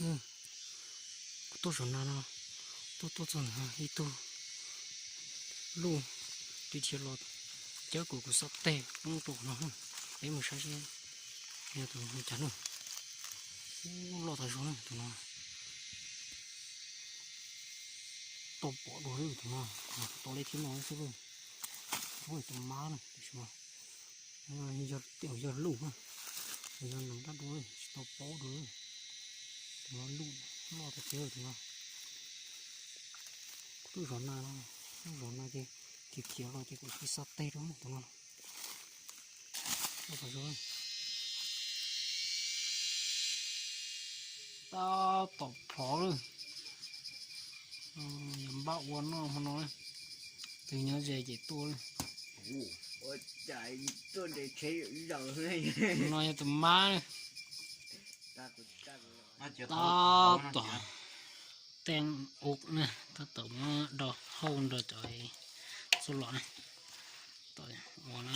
Kuv tuaj saum no no, tuaj tuaj txog ntawm no ib tug luj, twb dhia los cawb kuv, kuv xov teg poob rau no. Peb mus saib seb yog tus cas na. Ub, loj tas zog na tus no. Tau pom dua li tus no, tau li thiab no xwb. Tus mab na, tus mab yog luj na, yog neeg dab dua, tsis tau paub dua. Tus no luj, loj tas zog tus no. Kuv tuaj zov na, tuaj zov na ces khiav khiav los ces kuv twb xov teg rau tus no. Tab tom phov lawm. Yog npaj ua noj hmo no, tus nyob ze ces tuaj lawm. No yog tus mab. Tab tom teeb ub na, tab tom muab do hauj nrog cov txuj lom na. Tom ua na.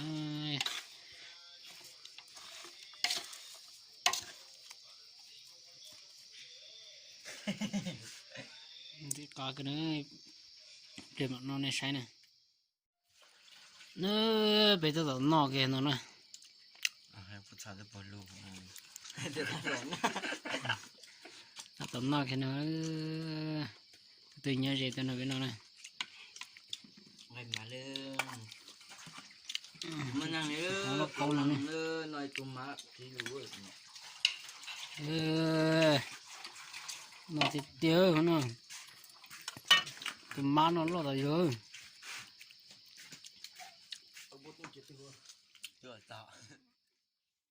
Nti qab kawg na, pliag mam no nej saib na. Na, peb tab tom noj kiag no na. Tab tom noj kiag no. Tus twg nyob ze tuaj nrog peb noj na. Noj tiag tiag no. Tus mab no loj tas zog.